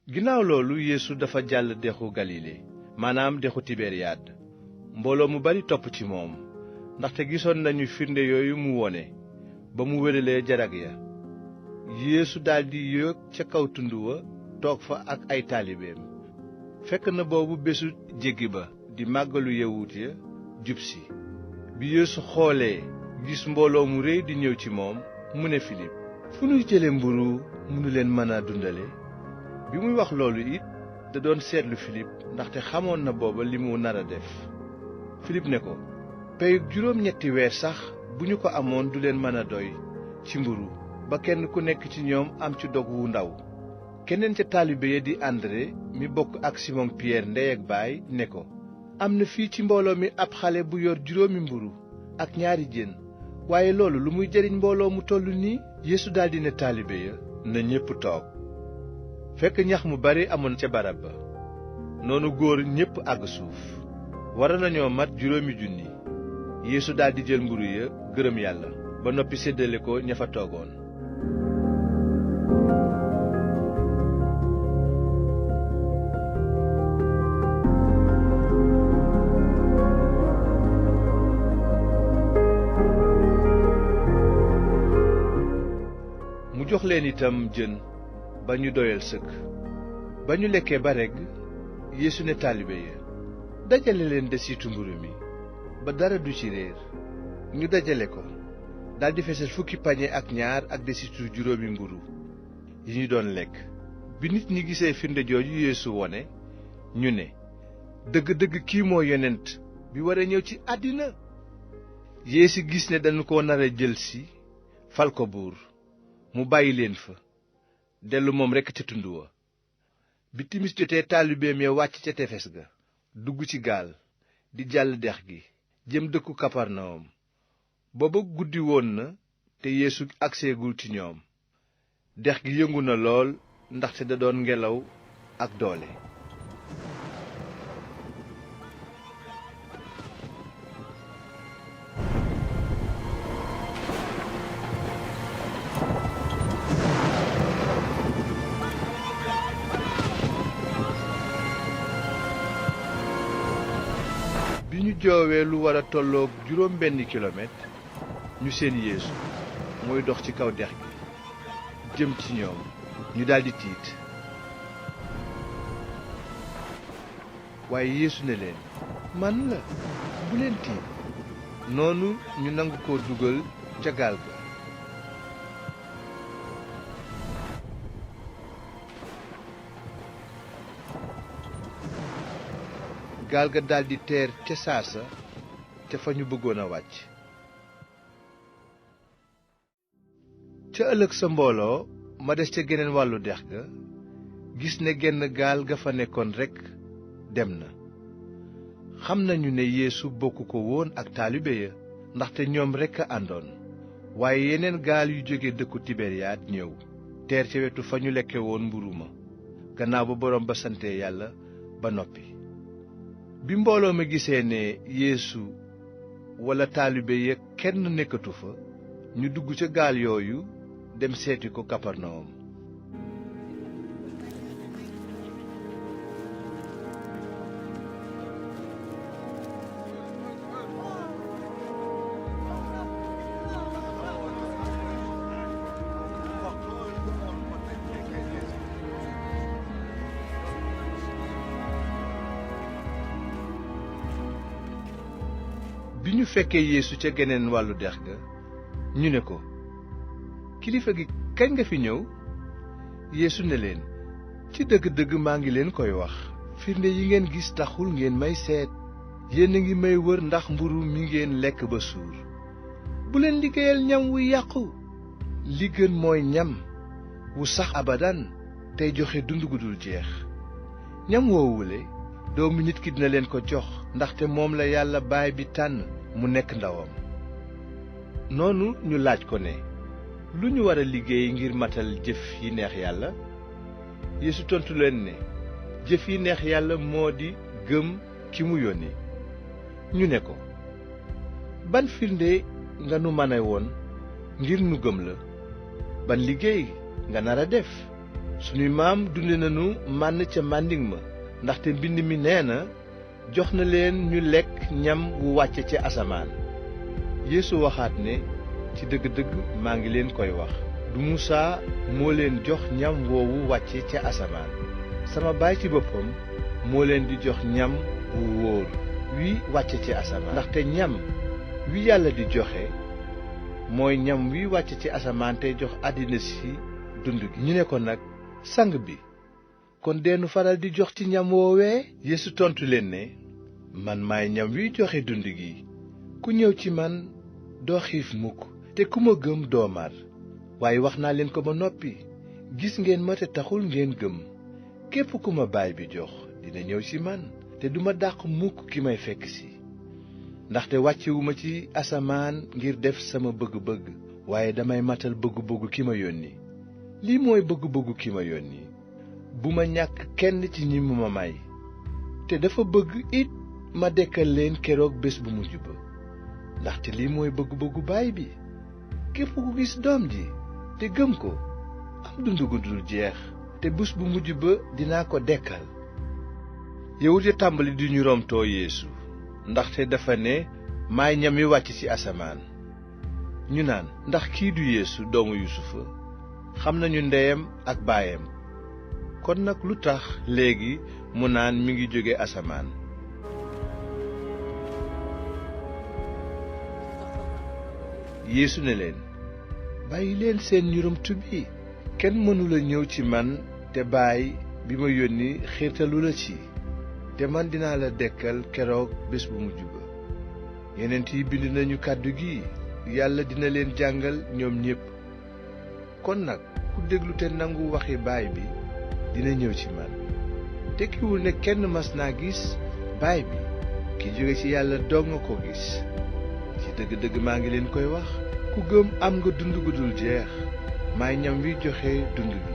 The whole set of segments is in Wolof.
ginnaaw loolu Yeesu dafa jàll dexu Galile maanaam dexu Tiberiyaad. mbooloo mu bari topp ci moom ndaxte gisoon nañu firnde yooyu mu wone ba mu wéralee jarag ya. Yeesu daldi yéeg ca kaw tund wa toog fa ak ay taalibeem. fekk na boobu bésu jéggi ba di màggalu yawut ya jub si. bi Yeesu xoolee gis mbooloo mu réy di ñëw ci moom mu ne Filip, fu nuy jële mburu mu nu leen mën a dundale? bi muy wax loolu it da doon seetlu Filip ndaxte xamoon na booba li mu nar a def. Filip ne ko, peyug juróom-ñetti weer sax bu ñu ko amoon du leen mën a doy ci mburu ba kenn ku nekk ci ñoom am ci dog wu ndaw. keneen ca taalibe ya di André mi bokk ak Simon Pierre ndey ak baay ne ko, am na fii ci mbooloo mi ab xale bu yor juróomi mburu ak ñaari jën, waaye loolu lu muy jariñ mbooloo mu tollu nii? Yeesu daldi ne taalibe ya, na ñépp toog. fekk ñax mu bari amoon ca barab ba, noonu góor ñépp àgg suuf, wara nañoo mat 5,000. Yeesu daldi jël mburu ya gërëm Yàlla ba noppi séddale ko ña fa toogoon. mu jox leen itam jën ba ñu doyal sëkk. ba ñu lekkee ba regg, Yeesu ne taalibe ya, dajale leen desitu mburu mi ba dara du ci réer. ñu dajale ko daldi fesal 10 pañe ak ñaar ak desitu 5 mburu yi ñu doon lekk. bi nit ñi gisee firnde jooju Yeesu wone, ñu ne, dëgg-dëgg kii moo yonent bi war a ñëw ci àddina. Yeesu gis ne dañu ko nar a jël si fal ko buur, mu bàyyi leen fa dellu moom rekk ca tund wa. bi timis jotee taalibeem ya wàcc ca tefes ga, dugg ci gaal di jàll dex gi jëm dëkku Kaparnawum. booba guddi woon na te Yeesu agseegul ci ñoom. dex gi yëngu na lool ndaxte da doon ngelaw ak doole. bi ñu joowee lu war a tolloog 6 kilomètre, ñu seen Yeesu mooy dox ci kaw dex gi jëm ci ñoom. ñu daldi tiit. waaye Yeesu ne leen, man la, bu leen tiit. noonu ñu nangu ko dugal ca gaal ga. gaal ga daldi teer ca saasa ca fa ñu bëggoon a wàcc. ca ëllëg sa mbooloo ma des ca geneen wàllu dex ga, gis ne genn gaal ga fa nekkoon rekk dem na. xam nañu ne Yeesu bokku ko woon ak taalibe ya, ndaxte ñoom rekk a àndoon. waaye yeneen gaal yu jóge dëkku Tiberiyaad ñëw teer ca wetu fa ñu lekke woon mburu ma, gannaaw ba boroom ba sante Yàlla ba noppi. bi mbooloo ma gisee ne Yeesu walla taalibe ya kenn nekkatu fa, ñu dugg ca gaal yooyu dem seeti ko Kaparnawum. bi ñu fekkee Yeesu ca geneen wàllu dex ga, ñu ne ko, kilifa gi kañ nga fi ñëw? Yeesu ne leen, ci dëgg-dëgg maa ngi leen koy wax, firnde yi ngeen gis taxul ngeen may seet. yéen a ngi may wër ndax mburu mi ngeen lekk ba suur. bu leen liggéeyal ñam wu yàqu. li gën mooy ñam wu sax abadan tey joxe dund gu dul jeex. ñam woowule doomu nit ki dina leen ko jox, ndaxte moom la Yàlla Baay bi tànn mu nekk ndawam. noonu ñu laaj ko ne, lu ñu war a liggéey ngir matal jëf yi neex Yàlla? Yeesu tontu leen ne, jëf yi neex Yàlla moo di gëm ki mu yónni. ñu ne ko, ban firnde nga nu mane woon ngir nu gëm la? ban liggéey nga nar a def? sunuy maam dunde nañu mànn ca màndiŋ ma ndaxte mbind mi nee na jox na leen ñu lekk ñam wu wàcce ci asamaan. Yeesu waxaat ne ci dëgg-dëgg maa ngi leen koy wax du Musaa moo leen jox ñam woowu wàcce ca asamaan sama baay ci boppam moo leen di jox ñam wu wóor wi wàcce ci asamaan. ndaxte ñam wi yàlla di joxe mooy ñam wi wàcce ci asamaan tey jox àddina si dund gi. ñu ne ko nag sang bi kon deenu faral di jox ci ñam woowee. Yeesu tontu leen ne man maay ñam wiy joxe dund gi ku ñëw ci man doo xiif mukk te ku ma gëm doo mar. waaye wax naa leen ko ba noppi gis ngeen ma te taxul ngeen gëm. képp ku ma baay bi jox dina ñëw ci man te duma dàq mukk ki may fekk si. ndaxte wàccewuma ci asamaan ngir def sama bëgg-bëgg waaye damay matal bëgg-bëggu ki ma yónni. lii mooy bëgg-bëggu ki ma yónni bu ma ñàkk kenn ci ñi mu ma may te dafa bëgg it ma dekkal leen keroog bés bu mujj ba. ndaxte lii mooy bëgg-bëggu baay bi képp ku gis doom ji te gëm ko am dund gu dul jeex te bés bu mujj ba dinaa ko dekkal. yawut ya tàmbali di ñu romtoo Yeesu ndaxte dafa ne maay ñam wi wàcc ci asamaan. ñu naan ndax kii du Yeesu doomu Yusufa xam nañu ndeyam ak baayam kon nag lu tax léegi mu naan mi ngi jóge asamaan. Yeesu ne leen bàyyi leen seen ñurumtu bi kenn mënula ñëw ci man te baay bi ma yónni xiirtalu la ci te man dinaa la dekkal keroog bés bu mujj ba. yonent yi bind nañu kàddu gi yàlla dina leen jàngal ñoom ñépp. kon nag ku déglu te nangu waxi baay bi dina ñëw ci man. tekkiwul ne kenn mas naa gis baay bi ki jóge ci yàlla dong nga ko gis. ci dëgg-dëgg maa ngi leen koy wax ku gëm am nga dund gu dul jeex maay ñam wi joxe dund gi.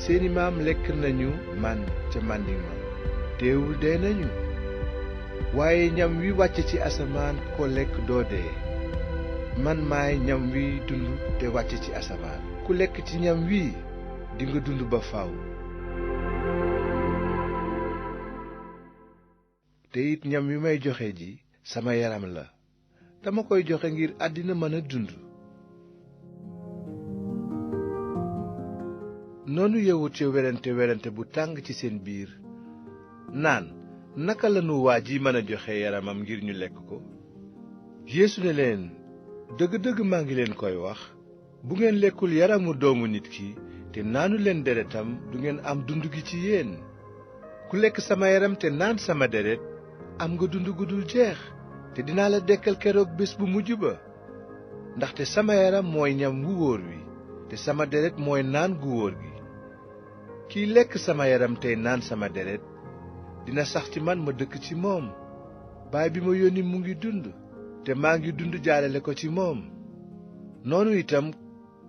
seeni maam lekk nañu man ca màndiŋ ma teewul dee nañu. waaye ñam wi wàcce ci asamaan ko lekk doo dee. man maay ñam wi dund te wàcce ci asamaan ku lekk ci ñam wi dinga dund ba faw. te it ñam wi may joxe ji sama yaram la dama koy joxe ngir àddina mën a dund. noonu yawut ya werante bu tàng ci seen biir naan naka lanu waa ji mën a joxe yaramam ngir ñu lekk ko. Yeesu ne leen dëgg-dëgg maa ngi leen koy wax bu ngeen lekkul yaramu doomu nit ki te naanu leen deretam du ngeen am dund gi ci yéen. ku lekk sama yaram te naan sama deret am nga dund gu dul jeex te dinaa la dekkal keroog bés bu mujj ba. ndaxte sama yaram mooy ñam wu wóor wi te sama deret mooy naan gu wóor gi. kiy lekk sama yaram tey naan sama deret dina sax ci man ma dëkk ci moom. baay bi ma yónni mu ngi dund te maa ngi dund jaarale ko ci moom. noonu itam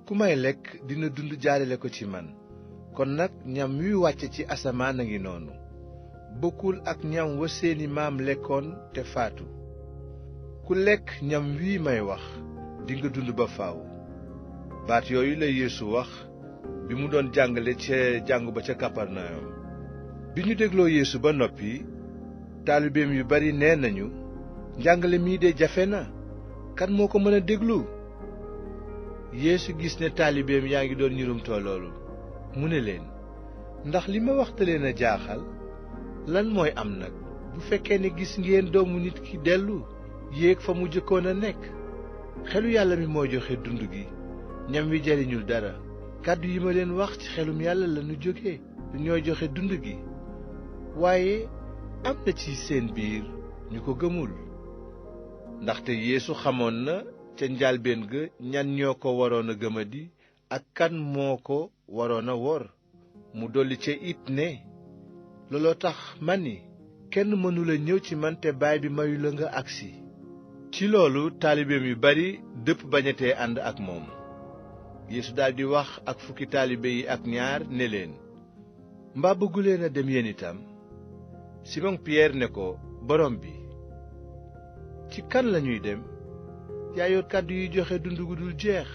ku may lekk dina dund jaarale ko ci man. kon nag ñam wi wàcce ci asamaan a ngi noonu bokkul ak ñam wa seeni maam lekkoon te faatu. ku lekk ñam wi may wax dinga dund ba faaw. baat yooyu la Yeesu wax bi mu doon jàngale ca jàngu ba ca Kaparnayom. bi ñu dégloo Yeesu ba noppi taalibeem yu bari nee nañu njàngale mii de jafe na kan moo ko mën a déglu. Yeesu gis ne taalibeem yaa ngi doon ñurumtoo loolu mu ne leen ndax li ma wax te leen a jaaxal lan mooy am nag bu fekkee ne gis ngeen doomu nit ki dellu yéeg fa mu jëkkoon a nekk. xelu yàlla mi moo joxe dund gi ñam wi jariñul dara. kàddu yi ma leen wax ci xelum yàlla lañu jóge du ñooy joxe dund gi. waaye am na ci seen biir ñu ko gëmul. ndaxte Yeesu xamoon na ca njaalbeen ga ñan ñoo ko waroon a gëmadi ak kan moo ko waroon a wor. mu dolli ca it ne looloo tax ma ni kenn mënula ñëw ci man te baay bi mayu la nga agsi. ci loolu taalibeem yu bari dëpp bañatee ànd ak moom. Yeesu daldi wax ak fukki taalibe yi ak ñaar ne leen mbaa bëgguleen a dem yéen itam. Simon Pierre ne ko borom bi ci kan lañuy dem yaa yor kàddu yi joxe dund gu dul jeex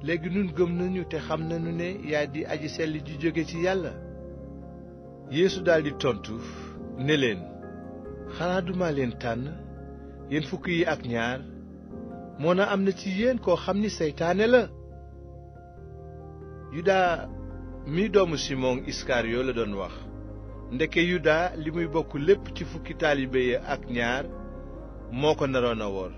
léegi nun gëm nañu te xam nañu ne yaa di aji sell ji jóge ci yàlla. Yeesu daldi tontu ne leen, xanaa duma leen tànn yéen fukk yi ak ñaar, moona am na ci yéen koo xam ni seytaane la. Yuda mi doomu Simon Iskariyo la doon wax, ndeke Yuda li muy bokk lépp ci fukki taalibe ya ak ñaar moo ko naroon a wor.